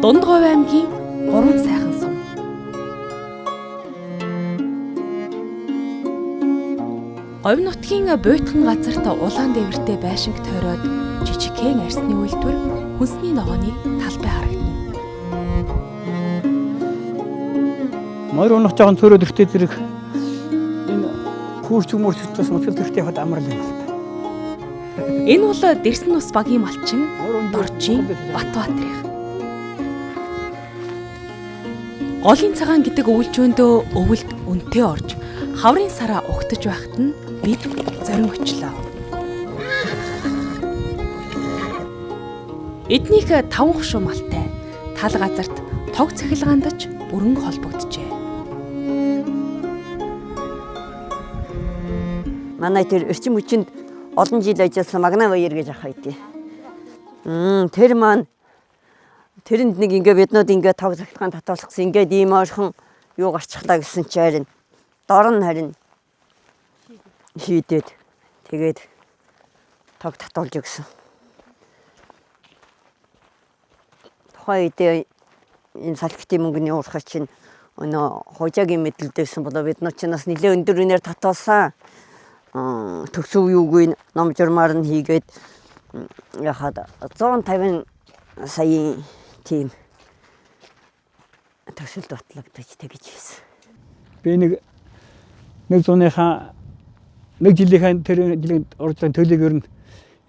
Дундговь аймгийн 3 сайхан сум. Говь нутгийн буйтхан газарт улаан дээвэртэй байшинг тойроод жижигхэн арьсны үйлдвэр хүнсний ногооны талбай харагдана. Морь унах жоохон цөөрөө дөртөө зэрэг энэ хүүрч мөрч бас мөцөл дөртөө явахад амар л юм байна. Энэ бол Дэрсэн ус багийн малчин Доржийн Батбаатарх. Голын цагаан гэдэг өвөлжөөндөө өвөлд үнтэй орж хаврын сараа угтаж байхад нь бид зорин очлоо. Эднийх таван хошуу малтай тал газарт тог цахилгаандаж бүрэн холбогджээ. Манай тэр эрчим хүчинд олон жил ажилласан Магна баяр гэж ах байдیں۔ Тэр маань тэрэнд нэг ингээ биднүүд ингээ тог захилгаан татуулгасан ингээд ийм ойрхон юу гарчглаа гэсэн чи харин дор нь харин шийдээд тэгээд тог татуулж өгсөн. Тухайн үедээ энэ салхитын мөнгөний уурхай чинь өнөө хужаагийн мэдлэлдээсэн болоо бид нар чинь бас нэлээ өндөр үнээр татуулсан. Төсөв юугүй ном журмаар нь хийгээд яхад 150 саяын тийм төсөлд батлагдаж тэгж хийсэн. Би нэг нэг зууныхаа нэг жилийнхаа тэр жилийн урьдчилан төлөйг ер нь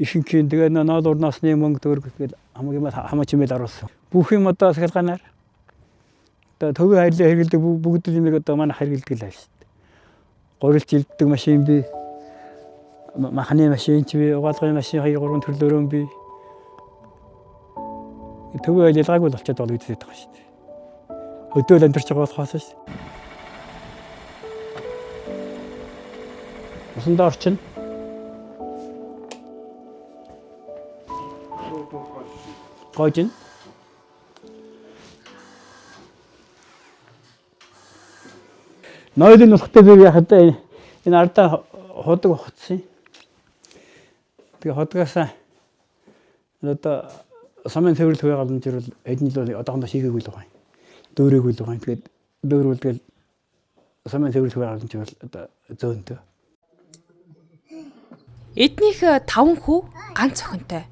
ихэнхийн тэгээ ноол урнаасны мөнгө төгрөг тэгэл хамаг юм хамаа чимээл оруулсан. Бүх юм одоо сахилгаанаар одоо төвийн хайрлаа хэрэгэлдэг бүгд юмыг одоо манай хэрэгэлдэг л ааш шүү дээ. Гурилч илддэг машин би, махны машин ч би, угаалгын машин 2 3 төрлөөрөө би. Төвийн айл ялгаагүй л болчиход байгаа гэж байгаа шүү дээ. Өдөөл амьдарч байгаа болохоос шүү. Усандаа орчин. Гойжин. Нойлын нутгатай би яхад энэ ардаа ходог ухацсан. Тэгээ ходгоосаа одоо сумын цэвэрлэх үе голомжрол хэдэн жил бол одоохондоо шийгээгүй л байгаа юм. Дөөрөөгүй л байгаа юм. Тэгээд дөөрүүл тэгэл сумын цэвэрлэх үе голомжрол одоо зөөнтөө. Эднийх таван хүү ганц охинтой.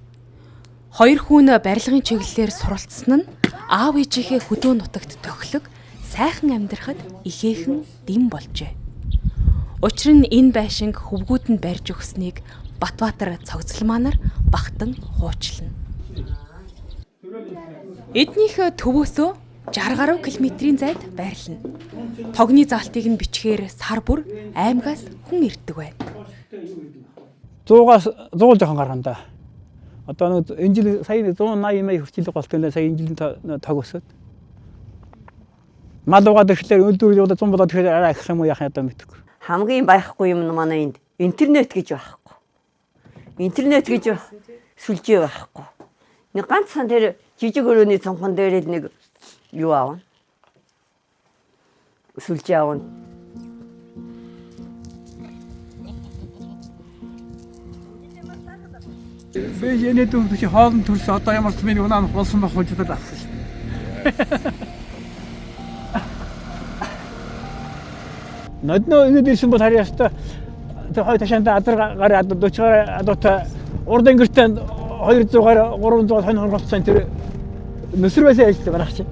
Хоёр хүү нь барилгын чиглэлээр суралцсан нь аав ээжийнхээ хөдөө нутагт тохилог сайхан амьдрахад ихээхэн дэм болжээ. Учир нь энэ байшинг хөвгүүд нь барьж өгснийг Батбаатар цогцлмаанаар багтан хуучлана. Эднийх төвөөсөө 60 гаруй километрийн зайд байрлана. Тогны заалтыг нь бичгээр сар бүр аймгаас хүн ирдэг байна. 100-аас 100 л жоохон гаргана да. Одоо нэг энэ жил сая 180 мая хүртэл голтой сая энэ жилийн тог өсөд. Мал угаад ирэхлээр өдөр удаа 100 болоод ирэхээр арай ахих юм уу яах юм одоо мэдэхгүй. Хамгийн байхгүй юм нь манай энд интернет гэж байхгүй. Интернет гэж сүлжээ байхгүй. Нэг ганцхан тэр жижиг өрөөний цонхон дээр л нэг юу аавна. Сүлжээ аавна. Би энэ дүүн чи хоолн төрс одоо ямар ч миний унаа болсон байх гэж бодоод авсан шүү дээ. Нодноо ингэ ирсэн бол харин яста тэр хой ташаанда адар гар 40 гар адуутай урд ангиртай 200 гар 300 хонь хонголцсон тэр нүсэр байсан ажил манайх чи.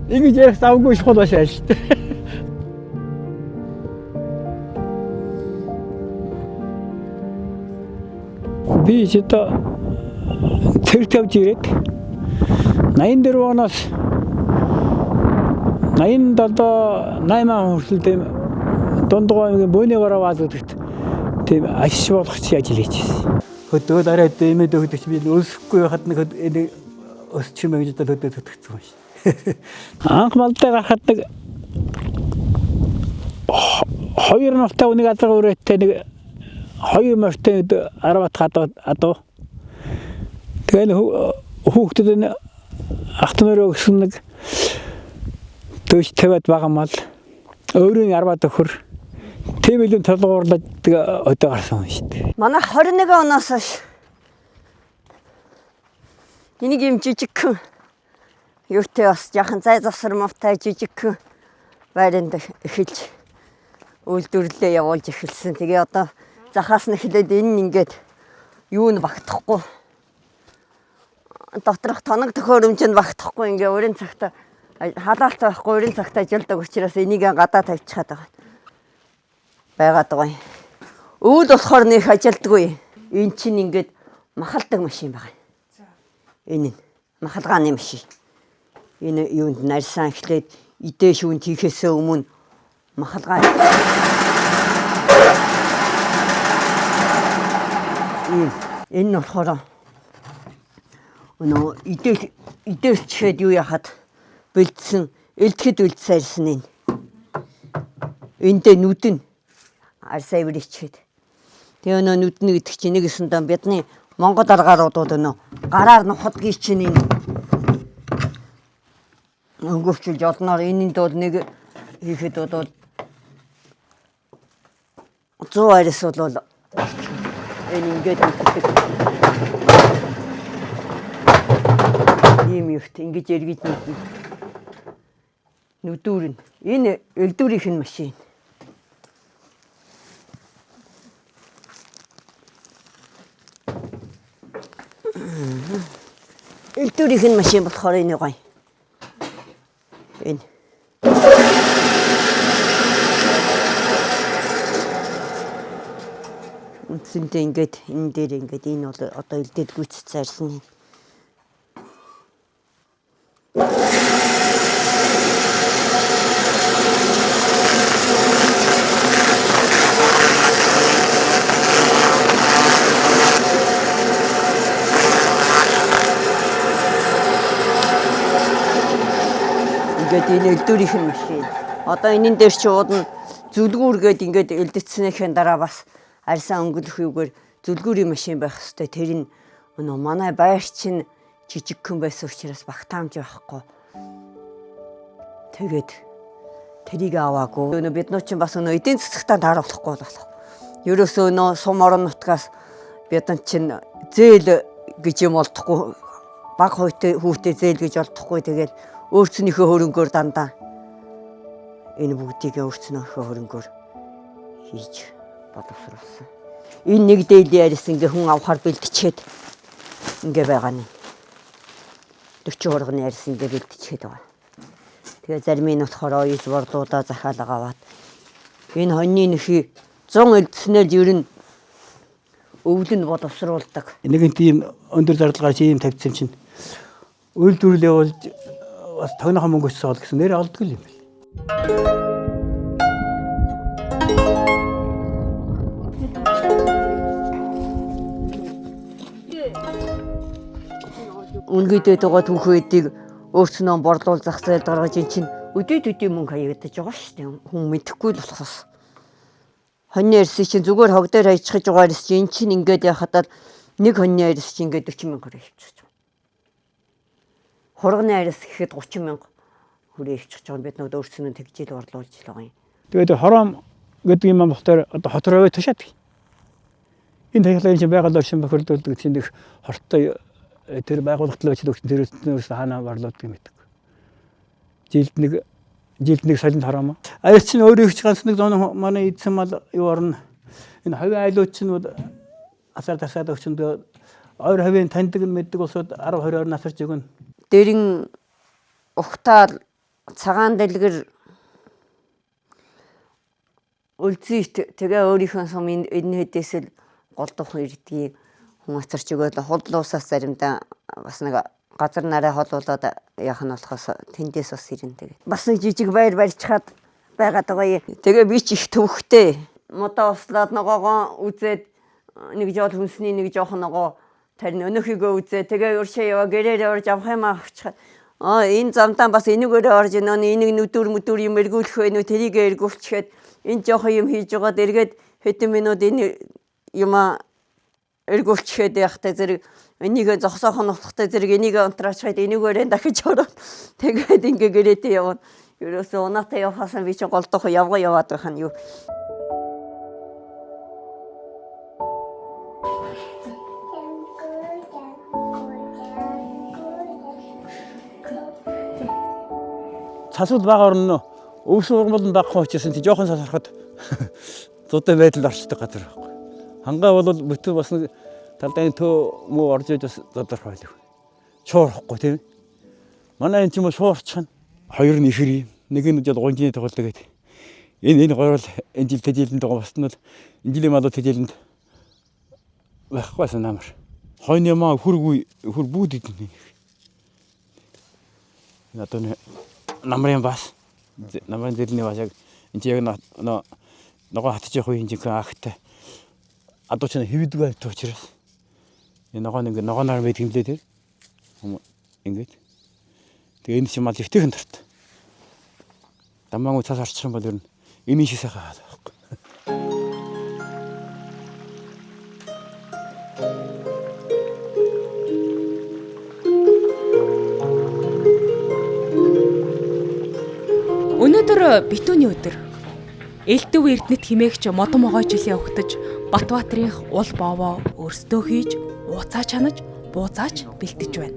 Ингэж ярих завгүй чухал байсан ажил. Би ч одоо цэр тавьж ирээд 84 оноос 87 8 он хүртэл тийм Дундгой аймгийн Бөөнэ бараа гэдэгт тийм ашиг болгоч ажил хийжсэн. Хөдөөл арай дэмэд өгдөг чи би өсөхгүй байхад нэг энэ өсчих юм гэж одоо хөдөө төтгцсэн юм шин. Анх малтай гарахад нэг хоёр нуртай үнийг алга өрөөтэй нэг хоёр морьтой 10 хадуу адуу. Тэгээ хүүхдүүд нь ах トゥ нараа өгсөн нэг 40 50-ад бага мал өөрийн 10-ад өхөр тийм илүү толгуурлаж тэгээ өдөө гарсан юм шүү дээ. Манай 21 оноос хойш Энийг юм жижигхэн юутай бас жаахан зай завсар мовтай жижигхэн байранд эхэлж үйлдвэрлэлээ явуулж эхэлсэн. Тэгээ одоо захаас нь эхлээд энэ нь ингээд юу нь багтахгүй доторх тоног төхөөрөмж нь багтахгүй ингээ өрийн цагта халаалт байхгүй өрийн цагта ажилдаг учраас энийг гадаа тавьчихад байгаа. Байгаад байгаа юм. Өвөл болохоор нэх ажилдаггүй. Эн чинь ингээд махалдаг машин байгаа. Энэ нь махалгааны машин. Энэ юунд нарьсан эхлээд идээ шүүн тийхээсээ өмнө махалгаа ийм энэ нь болохоор нөө идээлчгээд юу яхад бэлдсэн элдэхэд бэлдсэн арьсан энэ. Эндээ нүдэн арьсаа эврийчгээд. Тэгээ нөө нүднэ гэдэг чинь нэг өсөндөө бидний Монгол аргаарууд нөө гараар нухадгийг чинь энэ өнгөвчүүлж олноор энэнд бол нэг хийхэд бол 100 арьс бол энэ ингээд мэддэг. Ийм юут ингэж эргэж нүднэ. Нүдүүр нь. Энэ элдвэрийнх нь машин. Элдвэрийнх нь машин болохоор энэ гоё. Энэ. Үндсэндээ ингээд энэ дээр ингээд энэ бол одоо элдээд гүйцэтгэсэн арьсан юм. Ингээд энэ элдвэрийнх нь машин. Одоо энэн дээр чи уудна зүлгүүр гээд ингээд элдэтснийхэн дараа бас арьсаа өнгөлөх юугаар зүлгүүрийн машин байх хэвээр. Тэр нь нөө манай байр чинь жижигхэн байсан учраас багтаамж байхгүй. Тэгээд тэрийг аваагүй. Нөө бид нар чинь бас нөө эдийн засагтаа тааруулахгүй болох. Ерөөсөө нөө сум орон нутгаас бид нар чинь зээл гэж юм олдохгүй. Баг хуйтай хүүтэй зээл гэж олдохгүй. Тэгээд өөрсөнийхөө хөрөнгөөр дандаа энэ бүгдийг өөрсөнийхөө хөрөнгөөр хийж боловсруулсан. Энэ нэг дээлийн арьс ингээ хүн авахар бэлтчихэд ингээ байгаа нь. 40 хурганы арьс ингээ бэлтчихэд байгаа. Тэгээ зарим нь болохоор оёж борлуулаа захиалга аваад энэ хоньны нөхий 100 элдснээр ер нь өвөл нь боловсруулдаг. Нэгэн тийм өндөр зардал гарч ийм тавьчихсан чинь үйлдвэрлэл явуулж бас тогнохон мөнгө өссөн ол гэсэн нэр олдгүй юм бэл. Үнгэдээд байгаа түүхүүдийг өөрснөө борлуул зах зээлд гаргаж ин чинь өдөө төдий мөнгө хаягдаж байгаа шүү дээ. Хүн мэдэхгүй л болохоос. Хоньны арьс чинь зүгээр хог дээр хайчихж байгаа арьс чинь эн чинь ингээд яхадаар нэг хоньны арьс чинь ингээд 40 мянга хүрээ хөвчихөж байгаа. Хурганы арьс гэхэд 30 мянга хүрээ хөвчихөж байгаа. Бид нүд өөрснөө тэгжил борлуулж л байгаа юм. Тэгээд хором гэдэг юм болохоор одоо хот руу тушаадаг. Энэ технологийн чинь байгаль орчин бохирдуулдаг чинь их хортой тэр байгууллагатай ажил өгсөн тэр өөрөөс хаанаа борлуулдаг юм гэдэг. Жилд нэг солинд хором. Арьс чинь өөрөө их ганц нэг зон манай эдсэн мал юу орно. Энэ хавийн айлууд чинь бол асар тасаад өгчөндөө ойр хавийн таньдаг мэддэг улсууд 10 20 орн асарч өгнө. Дэрэн ухтаал цагаан дэлгэр үлзийт тэгээ өөрийнхөө сум энэ хэдээс л голдуухан ирдгийг хүн асарч өгөөд худлуусаас заримдаа бас нэг газар нарай холуулаад яах нь болохоос тэндээс бас ирнэ тэгээ. Бас нэг жижиг байр барьчихад байгаад байгаа юм. Тэгээ би ч их төвхтэй. Модоо услаад ногоогоо үзээд нэг жол хүнсний нэг жоохон ногоо тарин өнөхийгөө үзээ. Тэгээ уршаа яваа гэрээрээ орж авах юм авчихад аа энэ замдаа бас энэгээрээ орж нөө энийг нүдүр мүдүр юм эргүүлэх вэ нүү тэрийг эргүүлчихэд энэ жоохон юм хийж байгаад эргээд хэдэн минут энэ юма эргүүлчихэд яхтай зэрэг энийг зогсоох нь утгатай зэрэг энийг унтраачхад энэгээрээ дахиж ороод тэгээд ингээ гэрээтэй явна. Ерөөсөө унаатай явахаас би чинь голдох явга яваад байх нь юу. Цасууд бага орно. Өвс ургамал нь багахан учраас чи жоохон цас ороход зудай байдалд орчдөг газар байхгүй. Хангаа бол бүтэн бас нэг талдаа төө муу орж иж бас задарх байлгүй. Шуурахгүй тийм. Манай энэ ч юм уу шуурчихна. Хоёр нь ихэр юм. Нэг нь жол гунжины тоглолт гэдэг. Энэ гурвал энэ жил тэжээлэнд байгаа бас нь бол энэ жилийн малуу тэжээлэнд байхгүйсэн намар. Хойно юмаа хөргүй хөр бүгд идэнэ. Энэ одоо намрын бас намрын зэрний бас яг энэ чи яг нөө ногоо хатж явах үеийн жинхэнэ агтай адуу ч хэвддэг байт учраас энэ ногоо нэг ногооноор байдаг юм лээ тэр. Ингээд. Тэгээ энэ чи мал ихтэйхэн тарт. Дамаангүй цаас орчих юм бол ер нь энэ шиг сайхан хаал байхгүй. Өнөөдөр битүүний өдөр. Элдв Эрдэнэт химээгч модон могой жилийн өгтөж Батбаатрынх ул боовоо өөрсдөө хийж, ууцаа чанаж, бууцаач бэлтэж байна.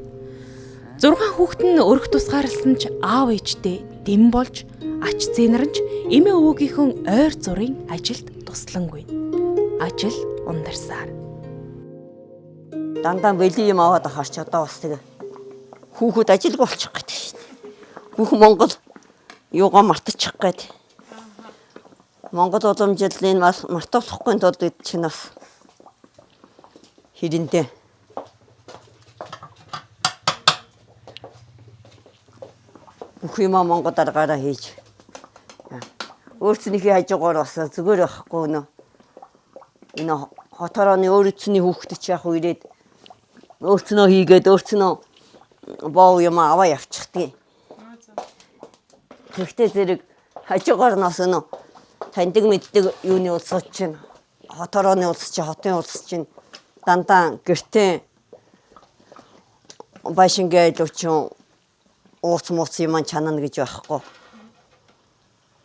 6 хүүхэд нь өрх тусгаарласан ч аав ээжтэй дэм болж ач зээнэрэнч эмээ өвөөгийнхэн ойр зургийн ажилд туслангүй. Ажил ундарсаар. Дандаа бэлэн юм аваад ахаар ч одоо бас тэгээ хүүхэд ажилгүй болчих гээд шин. Бүх Монгол юугаа мартчих гээд. Монгол уламжлалыг бас мартуулахгүй тулд бид чинь бас хэрэндээ. Бүх юмаа Монгол аргаараа хийж. Өөрснийхээ хажуугаар бас зүгээр байхгүй нөө. Энэ хоторооны өөрсний хүүхэд чи яг ирээд өөрснөө хийгээд өөрснөө боо юм аваа явчихдгийг. Тэгтээ зэрэг хажуугаар нас нөө таньдаг мэддэг юуны улсууд чинь хоторооны улс чи хотын улс чинь дандаа гэртээ байшингийн айлуу чинь ууц мууц юм чанана гэж байхгүй.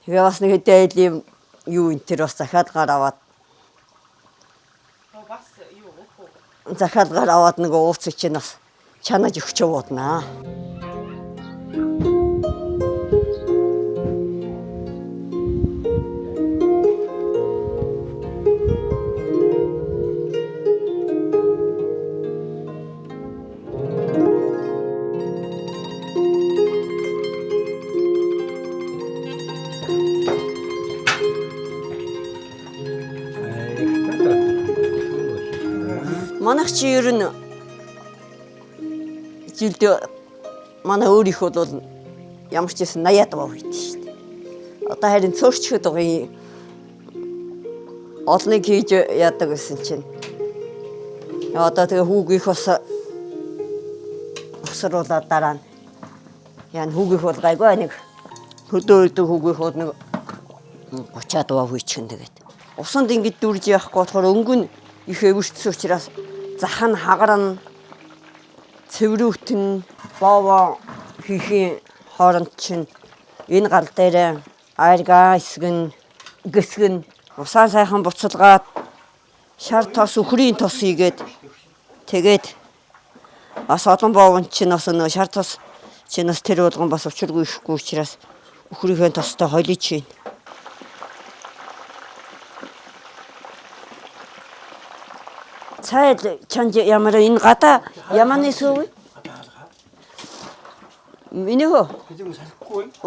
Тэгээ бас нэг хэдэн айлын юу энэ төр бас захиалгаар аваад бас юу өөх үү? Захиалгаар аваад нөгөө ууцыг чинь бас чанаж өгч явуулнаа. Манайх чи ер нь жилд манай өөр их бол ямар ч байсан 80-аад бов хийдэж шүү дээ. Одоо харин цөөрчхөд байгаа юм. Олныг хийж яадаг гэсэн чинь. Одоо тэгээ хүүгийнх бас босруулаад дараа нь яа хүүгийнх бол гайгүй нэг хөдөө өдөө хүүгийнх бол нэг 30-аад бов хийчихэн тэгээд. Усанд ингэж дүрж явахгүй болохоор өнгө нь их эвэрчсэн учраас зах нь хагарна, цэврүүтэн боовоо хийхийн хооронд чинь энэ гал дээр айргаа эсгэн гэсгэн усаа сайхан буцалгаад шар тос үхрийн тос хийгээд тэгээд бас олон боовон чинь бас нөө шар тос чинь бас тэр болгон бас учиргүй ихгүй учраас үхрийнхээ тостой холиж чинь. Цайл чанж ямар энэ гадаа яманы суув? Миний хөө.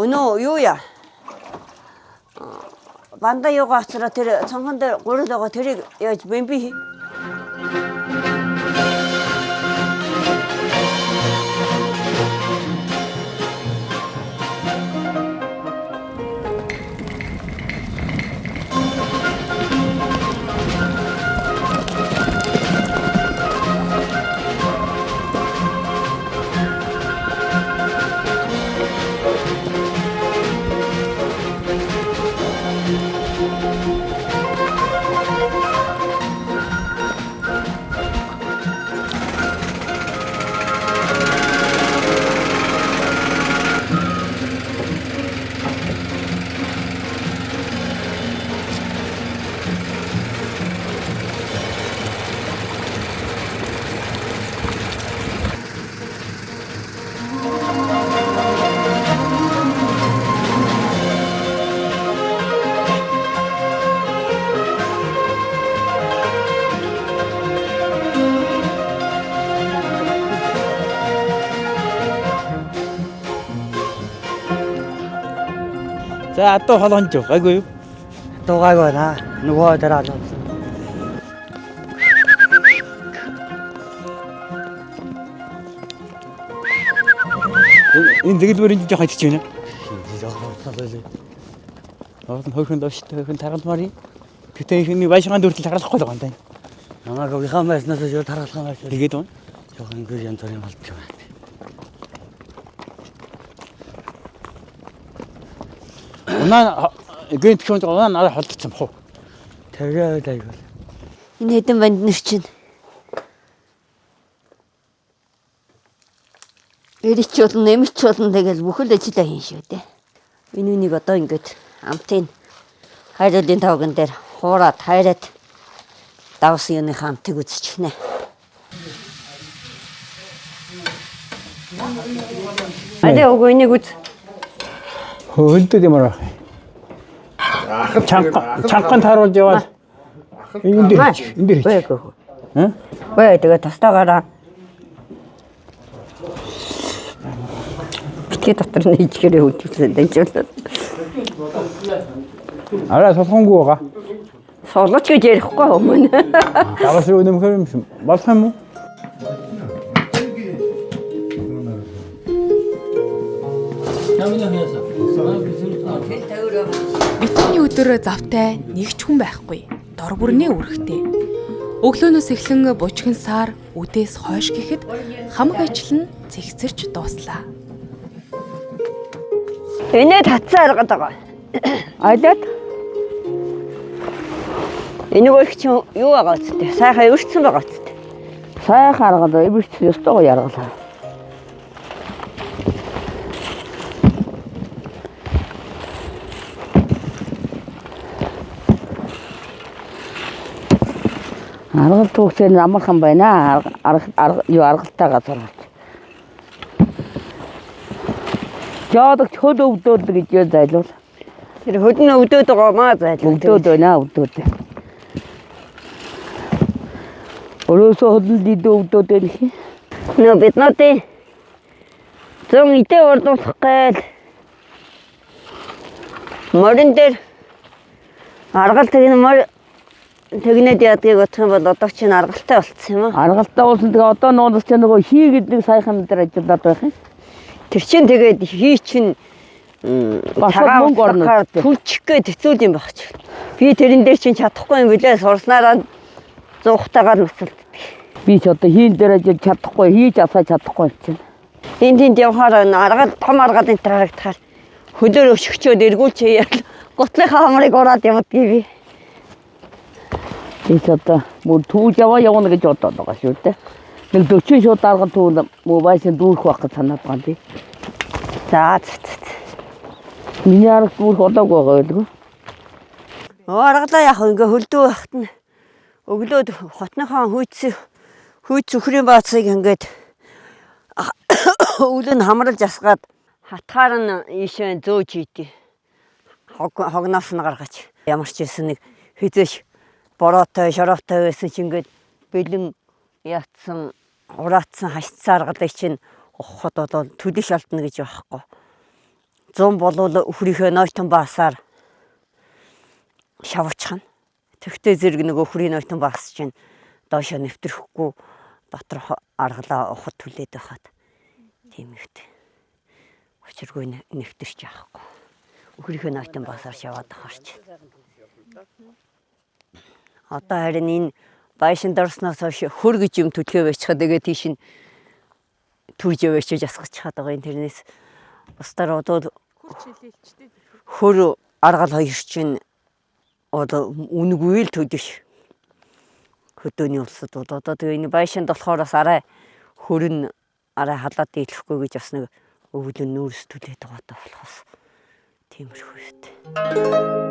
Өнөө юу яа? Банда юугаа ацраа тэр цонхон дээр гурил байгаа тэрийг яаж бэмби хий. За адуу холгонж гайгүй юу? Дугайг байна. Нөгөө дараа л. Энэ зэгэлмөр энэ жоохон идчих байна. Жоохон хуцаа л. Оолн хөрхөн доош хөрхөн таргалмаар юм. Гэтэ их нэг байшгаан дүртэл таргалахгүй л байгаа юм даа. Намайг уяхан байснаас юу таргалах юм байна. Тэгээд байна. Жоохон ингэ янз бүрийн болдог байна. Унаа гэнт хүн унаа нараа холдсон бах уу? Тэгээд айгүй. Энэ хэдэн банд нэр чинь. Эрич болно, эмч болно тэгэл бүхэл ажиллаа хийн шүү дээ. Энэ үнийг одоо ингээд амтын хайруулын тавган дээр хуураад хайраад давсан юуныхаа амтыг үзчихнэ. Ади үгүй энийг үз. Хөлдөд ямар байх юм? Чанга чангаан тааруулж яваад энэ дээр хийчих, энэ дээр хийчих. Үгүй. Хэ? Үгүй тэгээ тастаагаараа битгий дотор нь ичгэрээ хөвжүүлсэн дэнжүүлээ. Арай сулхангүй байгаа. Сулууч гэж ярихгүй өмнө. Даваас руу нэмэх юм шиг болох юм уу? Битүүний өдөр завтай нэг ч хүн байхгүй. Дор бүрнээ өрхтэй. Өглөөнөөс эхлэн бужигэн сар үдээс хойш гэхэд хамаг ажил нь цэгцэрч дууслаа. Энэ татсан аргад байгаа. Алиад. Энийг өрх чинь юу байгаа үсттэй? Сайхан өрцөн байгаа үсттэй. Сайхан аргал эвэрч ёстой яргалаа. Аргал түүхтэй нь амархан байна. Арга арга юу аргалтай газар болж. Жоодогч хөл өвдөөд гэж юу зайлуул. Тэр хөдөн өвдөд байгаа маа зайлуу. Өвдөөд байна өвдөөд. Өрөөсөө хөлн дидөө өвдөөд байх юм. Нөө бид нуудын зүүн идэ урдуулах гээл морин дээр аргал тэгнэ морь тэгнэд яадгийг бодох юм бол одоо чинь аргалтай болцсон юм аа. Аргалтай болсон тэгээ одоо нууц чинь нөгөө хий гэдэг саяхан дээр ажиллаад байх юм. Тэр чинь тэгээд хий чинь Бас л мөнгө орно үстэй. Түлчих гээд хэцүү юм баг чи. Би тэрэн дээр чинь чадахгүй юм билээ сурснараа зуухтайгаар нуцалддаг. Би ч одоо хийн дээр ажиллаж чадахгүй, хийж асааж чадахгүй юм чинь. Энд тэнд явхаар энэ аргал том аргал энэ төр харагдахаар хөлөөр өшгчөөд эргүүлж яал гутлынхаа хамрыг ураад явдгийг би. Би ч одоо мөр түүж яваа явна гэж бодоод байгаа шүү дээ. Нэг 40 шууд аргал түүл мөө байшин дүүрэх байх гэж санаад байгаа юм би. За за за. Миний арга дүүрэх болоогүй байгаа байлгүй. Өө аргалаа яах вэ? Ингээ хөлдөө байхад нь өглөөд хотныхоо хүйц хүйц өхрийн баацыг ингээд өвлөн хамралж асгаад хатгаар нь ийшээ зөөж ийдээ. Хог хогноос нь гаргаж ямар ч байсан нэг хизээш бороотой шороотой байсан чи ингээд бэлэн яатсан ураатсан хашцсан аргалыг чинь ухахад бол төлөш алдна гэж байхгүй. 100 болвол өхрийнхөө нойтон баасаар шавчихна. Тэгтээ зэрэг нэг өхрийн нойтон баас чинь доошо нэвтрэхгүй доторх аргалаа ухад түлээд байхад тийм ихтэй. Учиргүй нэвтэрч яахгүй. Өхрийнхөө нойтон баасаар шаваад ахаар чи. Одоо харин энэ байшин дорсноос хойш хөр гэж юм түлхээ байчихад тэгээ тийш нь төрж яваач асгах чад байгаа юм тэрнээс бусдаар одоо хөр аргал хоёр чинь одоо үнэгүй л төдөш хөдөөний улсад бол одоо тэгээ энэ байшинд болохоор бас арай хөр нь арай халаад дийлэхгүй гэж бас нэг өвлөн нүүрс түлээд байгаатай болохоос тиймэрхүү шүү дээ.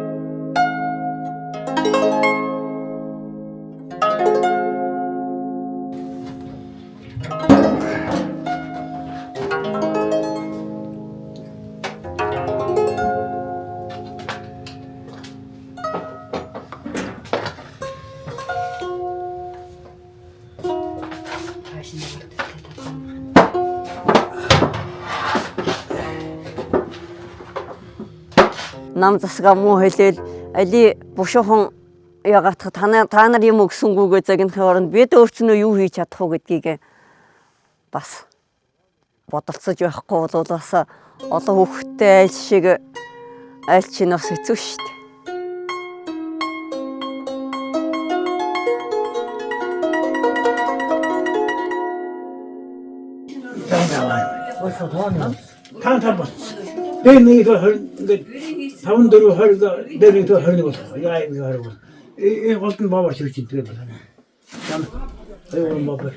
Нам засгаа муу хэлээл али бушуухан ягаатах та нар юм өгсөнгүүгээ загнахын оронд бид өөрснөө юу хийж чадах уу гэдгийг бас бодолцож байхгүй бол бас олон хүүхэдтэй айл шиг айл чинь бас хэцүү шүү дээ. Тан болсон. Дээр нэг 20 ингээд 5 4 20 дээр нэг 21 болох. Яа юм 20 бол. Энэ голд нь баавар ширч идэв байна. Яа. 2 3 баавар.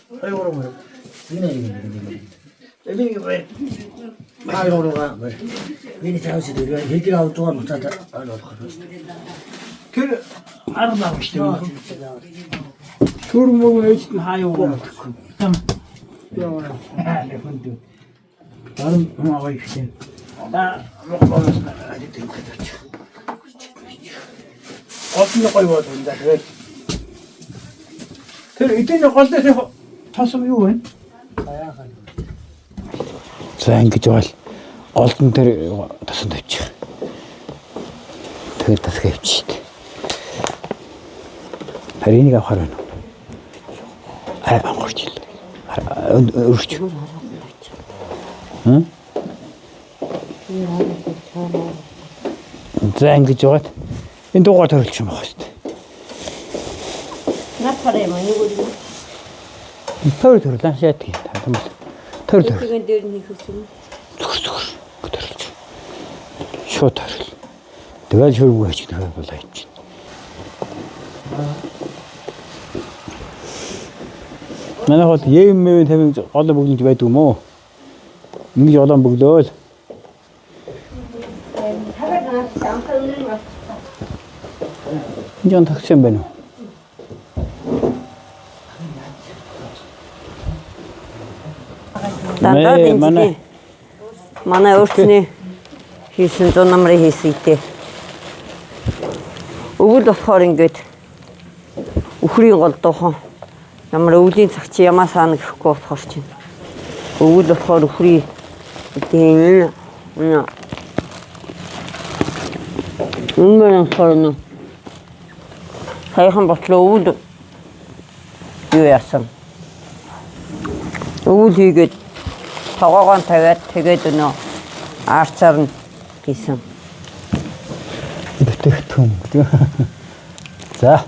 2 3. Энэ нэг Хоёроо миний тавьж идэв. Хэдийг авч байгаа буцаад болох юм шүү дээ. Тэр арга лав шүү дээ. Түр мөг ээжт нь хаа юу юм. Яа. Хүнд. Баран маа их. Да мохоос ажид юм гэж. Гол нь гоё бол да тэгээд тэр эдийн гол дээр тосом юу вэ? За ингэж бол голдон дээр тасан тавьчих. Тэгээд тасгаа явчих шít. Харин энийг авахар байна уу? Арай онгорч ил. Өргөч. Хм? За ингэж яваад энэ дуугаар төрөлч юм байна шүү дээ. Над юм нэг үл. Төр төрлөө шатг. Төр төр. Тэгэн дээр нь хийх юм. Зүгэр зүгэр төрөлж. Шууд төрөл. Тэгэл шүрмгүй хийчих болоо хийчих. Манай хол ээм мэвэн тавин гол бөглөж байдаг юм уу? Ингэж олон бөглөөл. Энэ такси юм байна уу? Дандаа Мэ, манай- дэмжлээ. Манай өөрсний хийсэн зун намрын хийсэн идэ. Өвөл болохоор ингээд үхрийн гол дуухан ямар өвлийн цаг чи ямаа саана гэхгүй болохоор чинь. Өвөл болохоор үхрийн тийм энэ өмнө болохоор нэ саяхан ботлоо өвөл юу яасан. Өвөл хийгээд тогоогоо тавиад тэгээд өнөө арцаар нь хийсэн. Бүтээгдэхүүн гэдэг. За.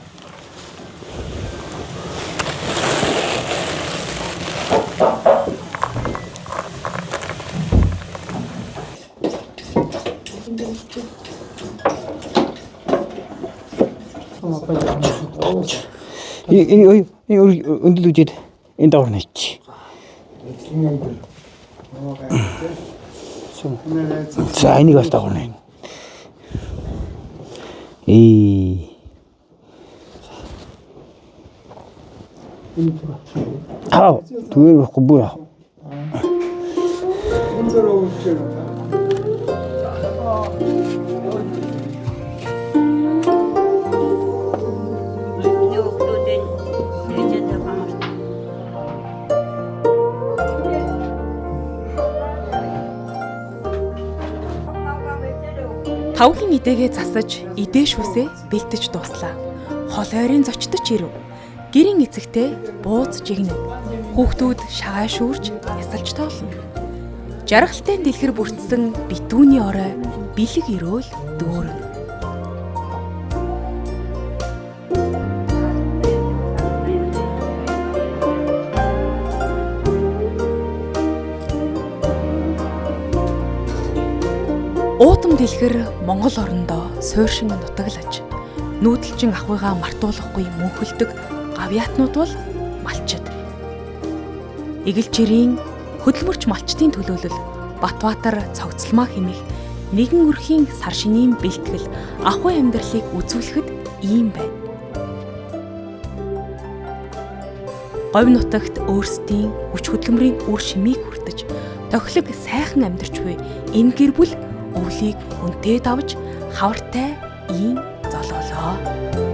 Энэ өндөд үжид энэ давар нэч. За энийг бас давар нэ. Ээ. Аа, түгээр байхгүй бүр аа. Миний хүүхдүүдийн ээжтэй хамарт. Тавгийн идэгээ засаж, идээ шүсээ бэлтэж дууслаа. Хол ойрын зочдож ирэв. Гэрийн эцэгтэй бууз жигнэв. Хүүхдүүд шагаа шүүрч ясалж тоолно. Жаргалтай дэлгэр бүрдсэн битүүний орой бэлэг өрөөл дүүрэн. Уутам дэлгэр Монгол орондоо сууршин нутаглаж нүүдэлчин ахуйгаа мартуулахгүй мөнхөлдөг гавьяатнууд бол малчид. Эгэлжирийн хөдөлмөрч малчдын төлөөлөл Батбаатар цогцлмаа хэмээх нэгэн өрхийн сар шинийн бэлтгэл ахуй амьдралыг үзүүлэхэд ийм байна. Говь нутагт өөрсдийн хүч хөдөлмөрийн үр шимийг хүртэж тохилог сайхан амьдарч буй энэ гэр бүл өвлийг хүнтэй давж хавартай ийн золоолоо.